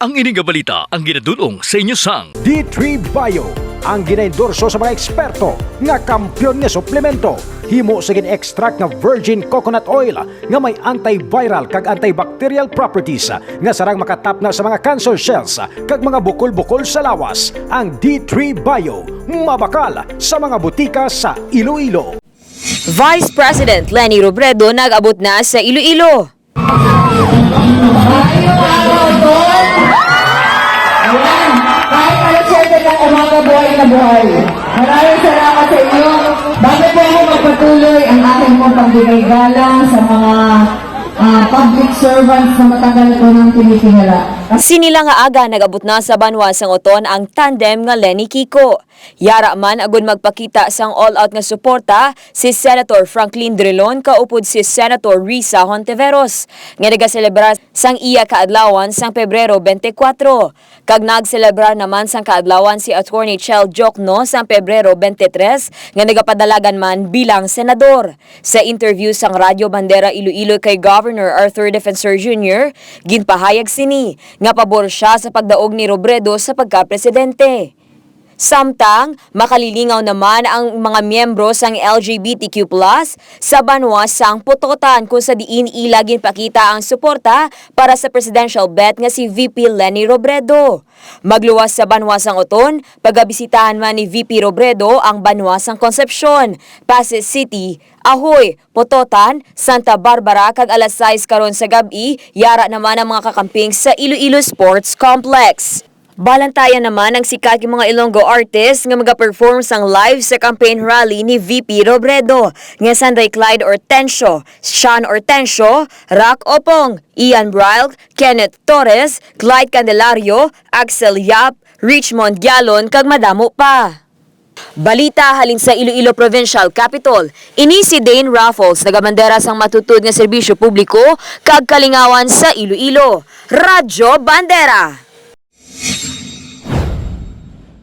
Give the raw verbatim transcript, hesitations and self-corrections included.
Ang ini nga balita ang ginadul-ong sa inyo sang D three Bio, ang ginaendorso sa mga eksperto nga kampiyon nga suplemento. Himo sa gin-extract nga virgin coconut oil nga may antiviral kag antibacterial properties nga sarang makatapna sa mga cancer cells kag mga bukol-bukol sa lawas. Ang D three Bio, mabakal sa mga butika sa Iloilo. Vice President Leni Robredo nag-abot na sa Iloilo. Maayong araw, Don. Ayan. Kahit alas siyete ng umaga, buhay na buhay. Maraming salamat sa inyo. Bago po ako magpatuloy ang aking pong pagbigay galang sa mga, ah, public servants na matagal ko nang tinitingala. Sini lang nga aga, nag-abot na sa banwa sang Oton ang tandem nga Leni Kiko. Yara man agud magpakita sang all-out nga suporta si Senator Franklin Drilon kaupod si Senator Risa Hontiveros, nga nagaselebrar sang iya kaadlawan sang Pebrero twenty-four, kag nagselebrar naman sang kaadlawan si Attorney Chel Diokno sang Pebrero twenty-three, nga nagapadalagan man bilang senador. Sa interview sang Radyo Bandera Iloilo kay Governor Arthur Defensor Junior, ginpahayag sini nga pabor sia sa pagdaog ni Robredo sa pagkapresidente. Samtang, makalilingaw naman ang mga miyembro sang L G B T Q plus sa banwa sang Pototan, kung sa diin ila ginpakita ang suporta para sa presidential bet nga si V P Leni Robredo. Magluwas sa banwa sang Oton, pagabisitahan man ni V P Robredo ang banwa sang Concepcion, Passi City, Ahoy, Pototan, Santa Barbara, kag alas sais karon sa gab-i, yara naman ang mga kakamping sa Iloilo Sports Complex. Balantayan naman ang sikat nga mga Ilonggo artist nga magaperform sang live sa campaign rally ni V P Robredo, nga sanday Clyde Hortensio, Sean Hortensio, Rock Opong, Ian Brile, Kenneth Torres, Clyde Candelario, Axel Yap, Richmond Gialon, kag madamo pa. Balita halin sa Iloilo Provincial Capitol, ini si Dane Raffles, nagabandera sang matuod nga serbisyo publiko kag kalingawan sa Iloilo. Radyo Bandera.